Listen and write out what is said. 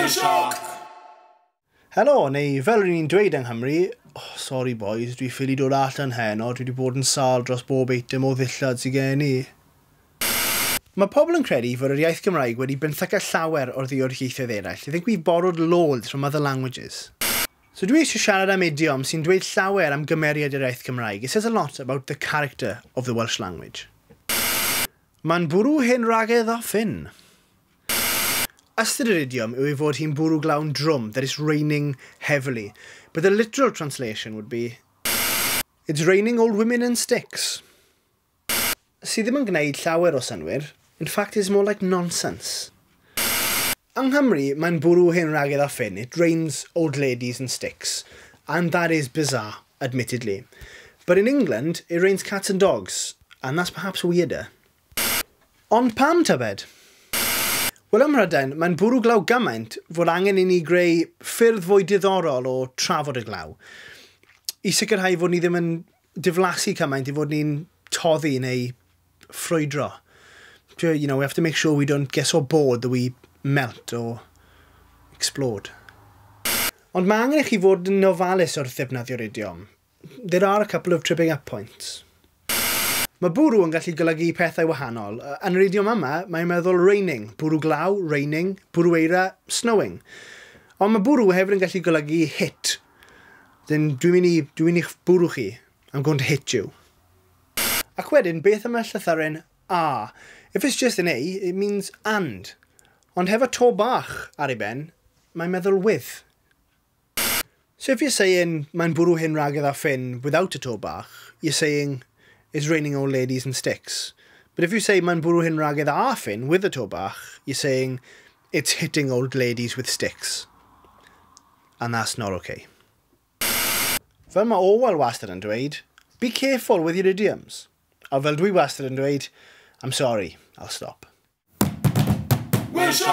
Welsh Helo, neu fel ry'n ni'n dweud yng Nghymru, oh, sorry boys, dwi ffili dod allan heno, dwi wedi bod yn sâl dros bob eitem o ddillad sydd gen i. Mae pobl yn credu fod yr iaith Gymraeg wedi benthyca llawer o'r ddiod ieithoedd eraill. They think we've borrowed loads from other languages. So dwi eisiau siarad am idiom sy'n dweud llawer am gymeriad yr iaith Gymraeg. It says a lot about the character of the Welsh language. Mae'n bwrw hen wragedd a ffyn. Ystyr yr idiom yw ei fod hi'n bwrw glaw'n drwm, that it's raining heavily. But the literal translation would be, it's raining old women and sticks. Sydd ddim yn gwneud llawer o synnwyr, in fact is more like nonsense. Yng Nghymru, mae'n bwrw hen wragedd a ffyn. It rains old ladies and sticks. And that is bizarre, admittedly. But in England, it rains cats and dogs. And that's perhaps weirder. Ond pam tybed? Wel, ym Mhrydain, mae'n bwrw glaw gymaint fod angen i ni greu ffyrdd fwy diddorol o trafod y glaw. I sicrhau fod ni ddim yn diflasu cymaint i fod ni'n toddi neu ffrwydro. We have to make sure we don't get so bored that we melt or explode. Ond mae angen i chi fod yn ofalus wrth ddefnyddio'r idiom. There are a couple of tripping up points. Mae bwrw yn gallu golygu pethau wahanol. Yn yr idiom yma, mae'n meddwl raining, bwrw glaw, raining, bwrw eira, snowing. Ond mae bwrw hefyd yn gallu golygu hit. Then dwi'n mynd i bwrw chi. I'm going to hit you. Ac wedyn, beth am y llythyren A? If it's just an A, it means and. Ond hefo to bach ar ei ben, mae'n meddwl with. So if you're saying mae'n bwrw hen wragedd a ffyn without a to bach, you're saying it's raining old ladies and sticks. But if you say mae'n bwrw hen wragedd a ffyn with a to bach, you're saying it's hitting old ladies with sticks. And that's not okay. Fel mae Orwell wastad yn dweud, be careful with your idioms. A fel dwi wastad yn dweud, I'm sorry, I'll stop. Welsh